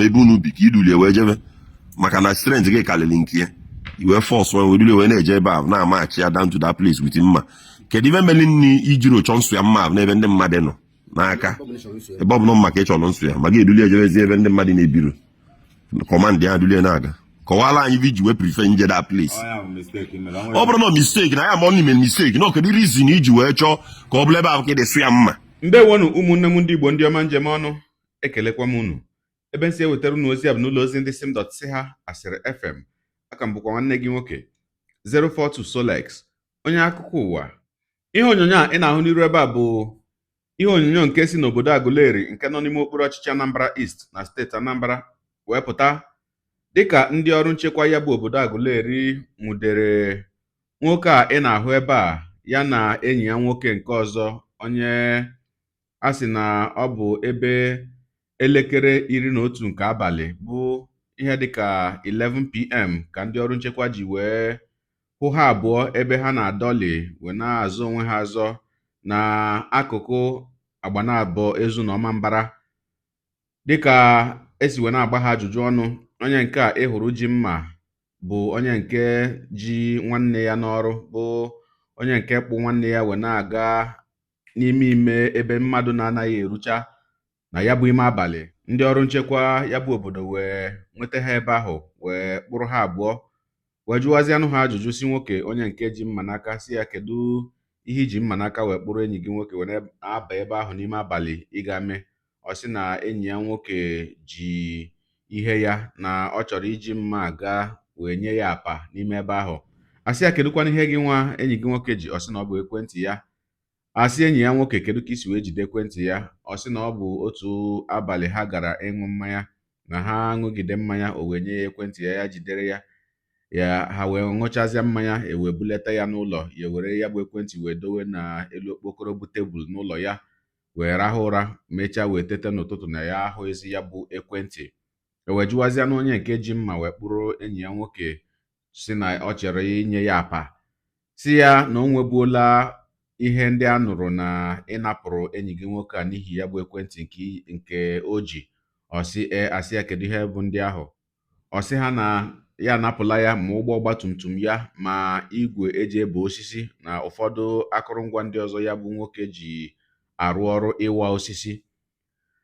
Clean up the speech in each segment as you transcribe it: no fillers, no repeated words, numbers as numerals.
Ebe unu bi ka idulie wee jebe, maka na strength gị karịrị nke ya. Iwee force wee dulie wee na-eje ebe ahụ, na-amachi ya down to that place with mma. Kedu ibe mere nni ijiri ụchọ nsụ ya mma n'ebe ndị mmadụ nọ n'aka, ebe ọ bụ na mma ka ị chọrọ nsụ ya, ma gị edulie ejebezi ebe ndị mmadụ na-ebiru? Command ya dulie na-aga. Kọwara anyị iji wee prefer nje that place. Ọ bụrụ na mistake na ya ma ọ n'ime mistake na, kedu reason iji wee chọọ ka ọ bụrụ ebe ahụ ka ị dị sụ ya mma? Ndewonu, ụmụnne m ndị Igbo, ndị ọma njem ọnụ. Ekelekwa m unu. Ebe m si ewetara unu ozi a bụ n'ụlọ ozi ndị sim dot si ha asịrị FM. Aka m bụkwa nwanne gị nwoke 042 Solex, onye akụkọ ụwa. Ihe onyonyo a ị na-ahụ n'iru ebe a bụ ihe onyonyo nke si n'obodo Aguleri, nke nọ n'ime okpuru ọchịchị Anambra East na steeti Anambra, wee pụta, dịka ndị ọrụ nchekwa ya bụ obodo Aguleri nwudere nwoke a ị na-ahụ ebe a, ya na enyi ya nwoke nke ọzọ, onye a sị na ọ bụ ebe elekere 11 nke abalị, bụ ihe dịka 11 p.m., ka ndị ọrụ nchekwa ji wee hụ ha abụọ ebe ha na-adọlị wee na-azọ onwe ha azọ na akụkụ Agbanabọ Ezu na Ọmambara. Dịka esi wee na-agba ha ajụjụ ọnụ, onye nke a ị hụrụ ji mma bụ onye nke ji nwanne ya n'ọrụ, bụ onye nke kpụ nwanne ya wee na-aga n'ime ime ebe mmadụ na-anaghị erucha na ya bụ ime abalị. Ndị ọrụ nchekwa ya bụ obodo wee nweta ha ebe ahụ, wee kpụrụ ha abụọ, wee jụwazianụ ha ajụjụ, si nwoke onye nke ji mma n'aka, si ya, kedu ihe iji mma n'aka wee kpụrụ enyi gị nwoke wee na-aba ebe ahụ n'ime abalị ịga mee? Ọ sị na enyi ya nwoke ji ihe ya, na ọ chọrọ iji mma aga wee nye ya apa n'ime ebe ahụ. Asị ya, kedụkwana ihe gị nwa enyi gị nwoke ji? Ọ sị na ọ bụ ekwentị ya. Asị enyi ya nwoke, kedu ka isi wee jide ekwentị ya? Ọ sị na ọ bụ otu abalị ha gara ịṅụ mmanya, na ha ṅụgide mmanya, o wee nye ya ekwentị ya, ya jidere ya. Ya ha wee ṅụchazịa mmanya, e wee bulata ya n'ụlọ ya, were ya bụ ekwentị wee dowe n'elu okpokoro bụ tebụl n'ụlọ ya, wee rahụ ụra, mechaa wee tete n'ụtụtụ na ya ahụghịzi ya bụ ekwentị. E wee jụwazịa na onye nke ji mma wee kpụrụ enyi ya nwoke, si na ọ chọrọ inye ya apa, si ya na o nwebuola ihe ndị a nụrụ na ịnapụrụ enyi gị nwoke a n'ihi ya bụ ekwentị nke o ji. Ọ sị e. Asị ya, kedu ihe bụ ndị ahụ? Ọ sị ha na ya anapụla ya ma ụgbọ ọgbatumtum ya, ma igwe eji ebe osisi, na ụfọdụ akụrụngwa ndị ọzọ ya bụ nwoke ji arụ ọrụ ịwa osisi.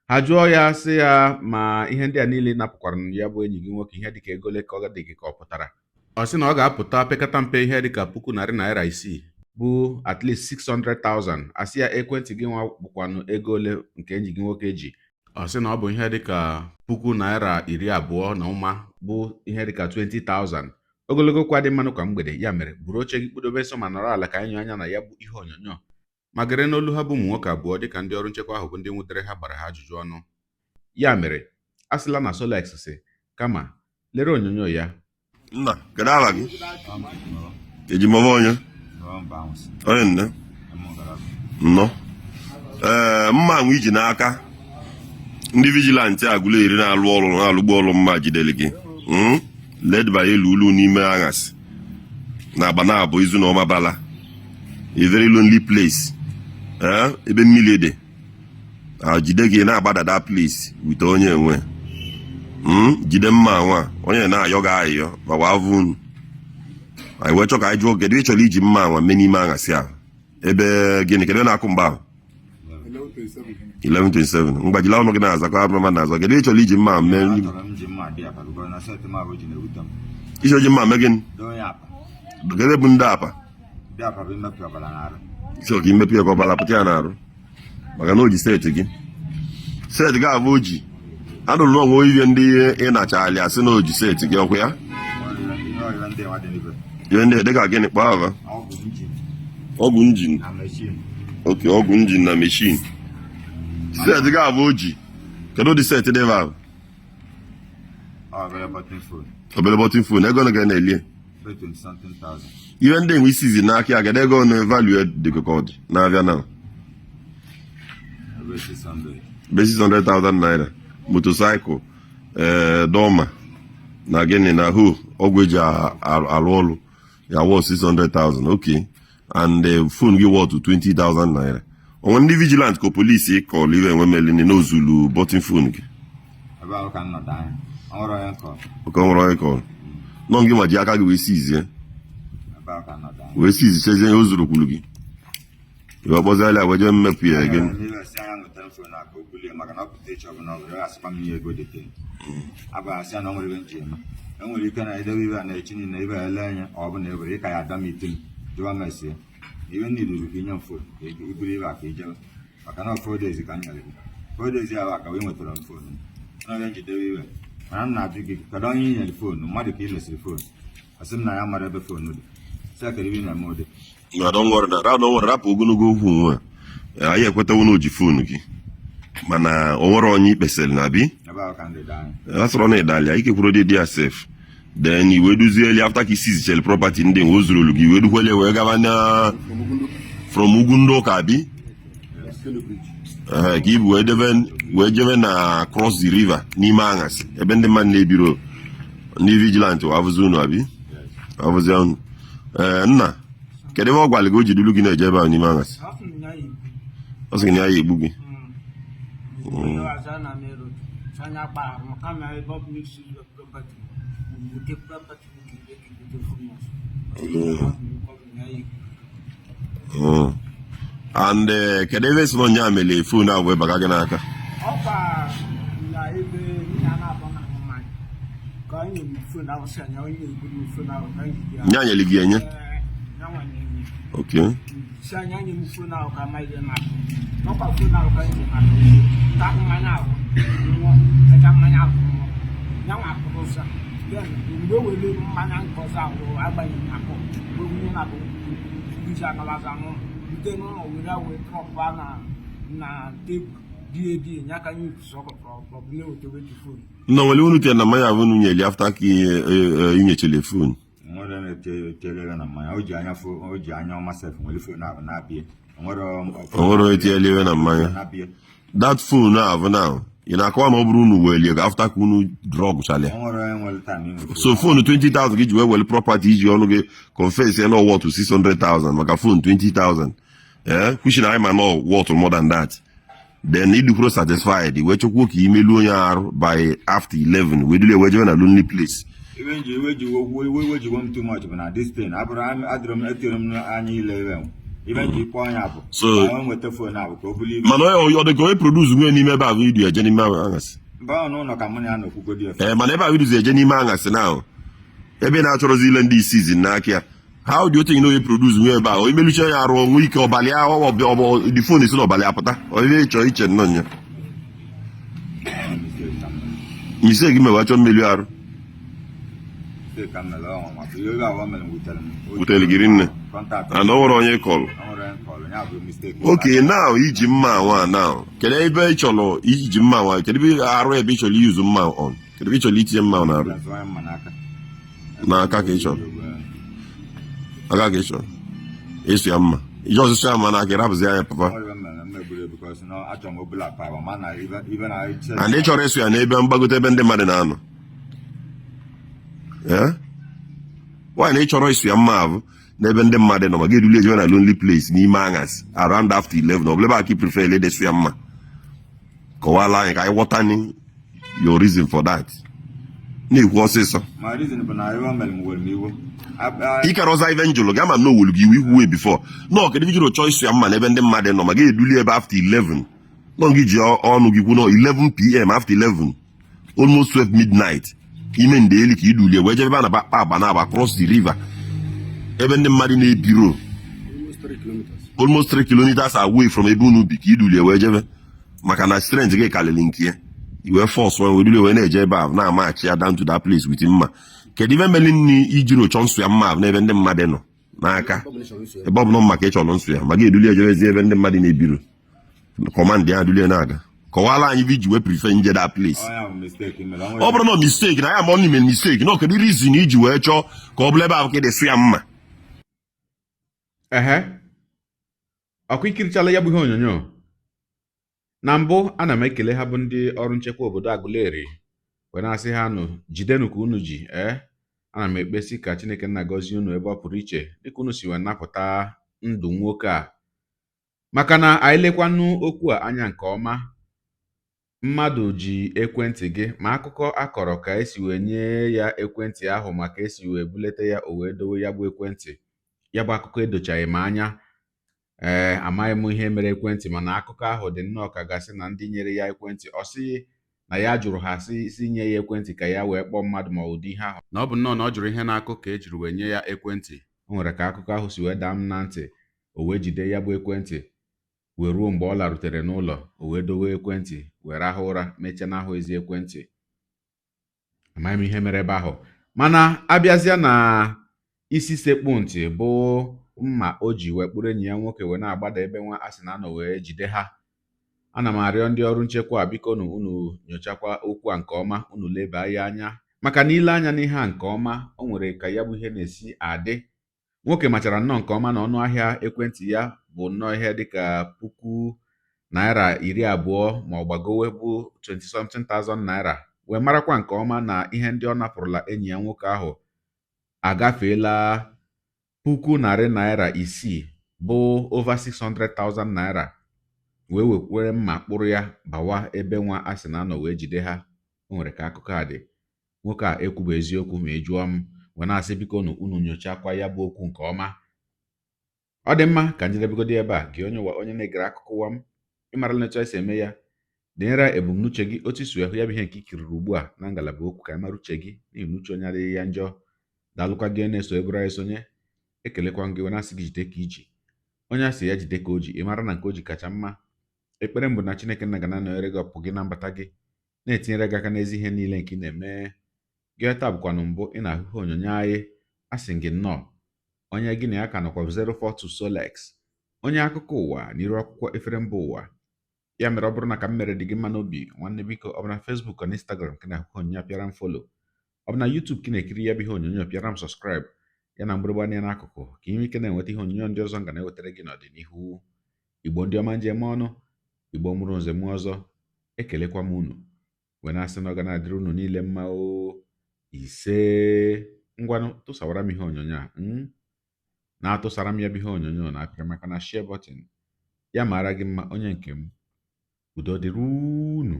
Ha jụọ ya, sị ya, ma ihe ndị a niile napụkwara ya bụ enyi gị nwoke, ihe dịka ego ole ka ọ dị gị ka ọ pụtara? Ọ sị na ọ ga-apụta pekata mpe ihe dịka ₦600,000, bụ at least 600,000. Asị ya, ekwentị gị nwa bụkwanụ ego ole nke enyi gị nwoke ji? Ọ sị na ọ bụ ihe dịka ₦20,000 na ụma, bụ ihe dịka 20,000. Ogologo kwa dị mmanụ kwa mgbede. Ya mere, buru oche gị, kpụdobe nso ma nọrọ ala ka anyị nyụ anya na ya bụ ihe onyonyo, ma gere n'olu ha bụ ụmụ nwoke abụọ, dịka ndị ọrụ nchekwa ahụ bụ ndị nwudere ha gbara ha ajụjụ ọnụ. Ya mere, a sịla na Solex si, kama lere onyonyo ya. Nna, kedu aha gị? Ejimọba onye onye nne nnọọ. Ee, mma nwe iji n'aka, ndị vigilante Aguleri na-alụ ọrụ, na-alụgbu ọrụ mma jidere gị, Led by elu ulu n'ime aghasị na agba na-abụ izu na ọmabala, a very lonely place, ebe mmiri dị, jide gị na-agbada that place with onye enwe, Jide mma nwa onye na-ayọ gị ayịyọ ma wa avụ unu. Anyị wee chọ ka anyị jụọ, kedu ị chọrọ iji mma anwa mee n'ime aghasị ahụ? Ebe gịnị? Kedu na-akụ mgbe ahụ? 11:27. Mgbajila ọnụ gị na-azakọ abụrụma na-azọ. Kedu ị chọrọ iji mma mee? Achọrọ m ji mma dị apa because na set m ahụ ji na-ewute m. Ịchọ ji mma mee gịnị? Doo ya apa. Kedu bụ ndị apa? Dị apa bụ imepe ọbara n'arụ. Ịchọ ka imepe ya ka ọbara pụta ya n'arụ, maka na o ji set gị, set gị abụ o ji anụrụ na onwe ihe ndị ị nachali, asị na o ji set gị, ọkwa ya? Ihe ọyịra ndị enwa dị n'ibe. Ihe ndị dịka gịnị? Kpọọ ava. Ọgwụ engine. Ọgwụ engine. Na machine. Oke, ọgwụ engine na machine. Set gị abụ o ji, kedu ụdị set dị ebe ahụ? Ọ obere button phone. Obere button phone, ego na ga na-elie? Be 20 something thousand. Ihe ndị enwe isizi n'aka ya, kedu ego na value dị ka ọ dị na-abịa na? Ebe 600. Be 600,000 naira, motorcycle, ee, dọma na gịnị na ho, ọgwụ eji arụ ọrụ ya worth 600,000. Okay, and phone gị worth 20,000 naira. Onwe ndị vigilant ka polisi kọlụ iwe enwe melini n'ozulu button phone gị? Ebe ahụ ka m nọdụ anya. Ọ nwere onye nkọ. Oke, ọ nwere onye kọrọ nọ gị ma ji aka gị wee sizie? Ebe ahụ ka m nọdụ anya. Wee sizichezie ihe o zuru kwuru gị, iwe kpọziala ya wee jee mmepụ ya gị? N'ibe si anya nweta m phone a ka o bulie, maka na ọ pụta echi ọbụla ọ bụla, asịkwa m nye ego dete agwara sị ya na ọ nwere ebe m ji eme. Enwere ike na edebe ibe a na-echi niile ibe ele anya, ọ bụ na ewere ịka ya ada m iti m jụwa m esie ibe niile ruru ka inye m phone ka iburu ibe a ka ijebe, maka na 4 days ka m nyere gị, 4 days ahụ a ka wee nwetara m phone n'oge njidebe iwe. Mana m na-ajụ gị, kedu onye i nyere phone mmadụ ka ị lesịrị phone? Ọ sị m na ya mara ebe phone dị. Sị ya, kedu ebe ị na-eme ụdị? Na don't worry, na don't worry, rapụ ogologo okwu nwa. Anyị ekwetawo na o ji phone gị, mana o nwere onye ikpesịrị na bi? Ebe ahụ ka m dị anya. A sọrọ na ịdalia ike kwuru dị ya sef, then iwe duzieli after ka isi zichel property ndị nwe o zuru olu gị, wee dukwele wee gaba na from ugwu ndị ụka bi. Ee, ka ibu wee debe wee jebe na cross the river n'ime aṅasị ebe ndị mmadụ na-ebiro, ndị vigilante wee avụzi unu abi avụzi unu. Ee, nna, kedu ebe ọ gwara gị o ji dulu gị na-eje ebe ahụ n'ime aṅasị? Ọ sị na ya egbu. Ọ sị gị na ya egbu gị? Onye ọzọ na merụ sanya kpa arụ kama ebe ọ bụ n'isi property wute property nke ebe ka ebute phone ọzọ. Ọ bụ na ya egbu. And kedu ebe si na onye a mere phone a wee baga gị n'aka? Ọkwa na ebe nna na-abọ na ahụ mmanya ka anyị nyere phone ahụ, sị anya onye egburu phone ahụ ka anyị ji ya. Nya nyere gị enye? Ee, ya nwa na-enye. Okay. Si anya nye m phone ahụ ka amaghị ihe na-akụ n'ọkwa phone ahụ ka anyị ji maka ta mmanya ahụ nwụọ, mecha mmanya ahụ nwụọ, ya nwa akụrụ ụsa. Then mgbe were mmanya nke ọzọ ahụ agbanyeghị na akụ mgbe nwunye na-abụ iji anabaza n'ụlọ rute n'ụlọ were wee drop na na tebụl die die ya ka anyị sọkọtọrọ wete wete phone. Nna, nwere unu tinye na mmanya ahụ unu nyeli after ka inyechele phone? Nwere na-etinyere na mmanya, o ji anya o ji anya ọma sef nwere phone ahụ na-abịa. O nwere. O nwere onye tinyere iwe na mmanya? Na-abịa. That phone ahụ now, ị na-akọwa na ọ bụrụ unu welie after ka unu drug chalịa? O nwere onye nwere time inwe. So phone 20,000 gị ji wee were property iji ọnụ gị confess ya na worth 600,000, maka phone 20,000, eh, which na anyị ma na worth more than that, then ịdịkwuro satisfied wee chọkwuo ka imelu onye arụ by after 11 wee dulie wee jebe na lonely place? Iwe nji iwe ji iwe iwe jiwo m too much bụ na this thing abụrụ adịrọ m etiri m anya ile iwe ibe nji kpọọ ya bụ ka o nweta phone ahụ ka o buli ibe. Mana ọ dị ka onye produce nwee n'ime ebe ahụ idu eje n'ime aṅasị. Mgbe ahụ n'ụlọ ka mụ na ya nọ kwugodi efe. Ee, mana ebe ahụ iduzi eje n'ime aṅasị na ebe ị na-achọrọzi ile ndị isizi n'aka ya, how do you think na onye produce nwee ebe ahụ imelucha ya arụ onwe ike ọbalị ahụ, the phone esi n'ọbalị apụta onye ịchọ iche nnọọ nya? Mistake ka m mere. Mistake mewe chọọ mmelu arụ. Mistake ka m mere ọnwa maka ihe oge ahụ o mere wutere m. Wutere gị rinne. Contact. And ọ nwere onye kọlụ? O nwere onye kọlụ ya bụ mistake. Okay, now iji mma nwa now, kedu ebe ị chọrọ iji mma nwa? Kedu ebe arụ ebe ị chọrọ iyuzu mma on? Kedu ebe ị chọrọ itinye mma n'arụ? Azụ onye mma n'aka. N'aka ka ị chọrọ? Aka ka ị chọrọ ịsụ ya mma, iji ọsụsụ ya mma n'aka, ịrapụzi anya papa? O nwere ebe m mere mmegburu ya because na achọrọ m obula pa ma na ibe na And ị chọrọ ịsụ ya n'ebe mgbagote ebe ndị mmadụ na-anọ. Eh? Why na ị chọrọ ịsụ ya mma ahụ n'ebe ndị mmadụ nọ, ma gị eduli ejewe na lonely place n'ime aṅasị around after 11? Ọ bụla ebe a ka ị prefer ele ịsụ ya mma? Kọwala anyị ka anyị ghọtani your reason for that. Na-ekwu ọsịsọ. Ma reason bụ na iwe o mere m were m iwe. Ikere ọzọ ive njụlụ gị, ama m na owelu gị iwe ikwuwe before nọ. Kedu ijiri chọọ ịsụ ya mma n'ebe ndị mmadụ nọ, ma gị eduli ebe after 11 nọ? Gị ji ọnụ gị kwu nọ 11 p.m., after 11, almost 12 midnight, ime ndeli ka idulie wee jebe ebe a na-akpa agba na-agba cross the river ebe ndị mmadụ na-ebiro, almost 3 kilometers away from ebe unu bi, ka idulie wee jebe, maka na strength gị karịrị nke ya, iwee force wee dulie wee na-eje ebe ahụ na-amachi ya down to that place with mma. Kedu ibe mere nni ijiri ụchọ nsụ ya mma n'ebe ndị mmadụ nọ n'aka, ebe ọ bụ na maka ịchọrọ nsụ ya, ma gị edulie ejebezi ebe ndị mmadụ na-ebiro, command ya dulie na-aga? Kọwara anyị bụ iji wee prefer nje that place. Ọ ya bụ mistake mere. Ọ bụrụ na mistake na ya ma ọ n'ime mistake na, kedu reason iji wee chọọ ka ọ bụrụ ebe ahụ ka ị dị ya mma? Ehe, ọkwa ikirichala ya bụ ihe onyonyo na mbụ. Ana m ekele ha bụ ndị ọrụ nchekwa obodo Aguleri wee na-asị ha nụ jidenụ ka unu ji. Ee, ana m ekpesi ka Chineke nna gọzie unu ebe ọ pụrụ iche dịka unu si wee napụta ndụ nwoke a, maka na anyị lekwanụ okwu a anya nke ọma. Mmadụ ji ekwentị gị, ma akụkọ akọrọ ka esi wee nye ya ekwentị ahụ, ma ka esi wee bulete ya, o wee dowe ya bụ ekwentị. Ya bụ akụkọ edochaghị m anya. Ee, amaghị m ihe mere ekwentị, mana akụkọ ahụ dị nnọọ ka gasị na ndị nyere ya ekwentị, ọ sị na ya jụrụ ha si nye ya ekwentị ka ya wee kpọọ mmadụ ma ụdị ihe ahụ, na ọ bụ nnọọ na ọ jụrụ ihe na-akụ ka e jiri wee nye ya ekwentị. O nwere ka akụkọ ahụ si wee daa m na ntị. O wee jide ya bụ ekwentị wee ruo mgbe ọ larutere n'ụlọ, o wee dowe ekwentị wee rahụ ụra, mechaa n'ahụ ezi ekwentị. Amaghị m ihe mere ebe ahụ, mana abịazịa na isi sekpu ntị bụ mma o ji wee kpụrụ enyi ya nwoke wee na-agbada ebe nwa a sị na anọ wee jide ha. Ana m arịọ ndị ọrụ nchekwa, biko nụ, unu nyochakwa okwu a nke ọma, unu leba ya anya, maka na ile anya n'ihe a nke ọma, o nwere ka ya bụ ihe na-esi adị. Nwoke machara nnọọ nke ọma na ọnụ ahịa ekwentị ya bụ nnọọ ihe dịka ₦20,000 ma ọ gbagowe, bụ 20 something thousand naira, wee marakwa nke ọma na ihe ndị ọ napụrụla enyi ya nwoke ahụ agafeela ₦600,000, bụ over 600,000 naira, wee wekwere mma kpụrụ ya bawa ebe nwa a sị na anọ wee jide ha. O nwere ka akụkọ a dị. Nwoke a ekwubu eziokwu ma ị jụọ m, wee na-asị, biko nụ, unu nyochakwa ya bụ okwu nke ọma. Ọ dị mma ka njedebegodi ebe a. Gị onye ụwa, onye na-egere akụkọ ụwa m, ịmarala etu esi eme ya. Denyere ebumnuche gị otu isi wee hụ ya bụ ihe nke ikiriri ugbu a na ngalaba okwu, ka anyị mara uche gị, n'ihi na uche onye adịghị ya njọ. Daalụkwa gị na-eso eburu anyị sonye. Ekelekwa m gị wee na-asị gị jide ka iji. Onye a sị ya jide ka o ji, ị mara na nke o ji kacha mma. Ekpere m bụ na Chineke nna ga na-anọnyere gị, ọpụ gị na mbata gị, na-etinyere gị aka n'ezi ihe niile nke ị na-eme. Gị taa bụkwanụ mbụ ị na-ahụ ihe onyonyo anyị, asị gị nnọọ. Onye gị na ya ka nọkwa 042 Solex, onye akụkọ ụwa n'iru akwụkwọ efere mba ụwa. Ya mere, ọ bụrụ na ka m mere dị gị mma n'obi, nwanne, biko, ọ bụ na Facebook na Instagram ka na-ahụ ihe onyonyo, pịara m follow. Ọ bụ na YouTube ka ị na-ekiri ya bụ ihe onyonyo, pịara m subscribe, ya na mgbịrịgba anya n'akụkụ, ka ị nwee ike na-enweta ihe onyonyo ndị ọzọ m ga na-ewetara gị n'ọdịnihu. Igbo ndị ọma njem ọnụ, Igbo mụrụ nze mụọ ọzọ, ekelekwa m unu wee na-asị na ọ ga na-adịrị unu niile mma o. Ise. Ngwanụ, tụsawara m ihe onyonyo a, na-atụsara m ya bụ ihe onyonyo na apịrị maka na share button. Ya mara gị mma, onye nke m. Udo dịrị unu.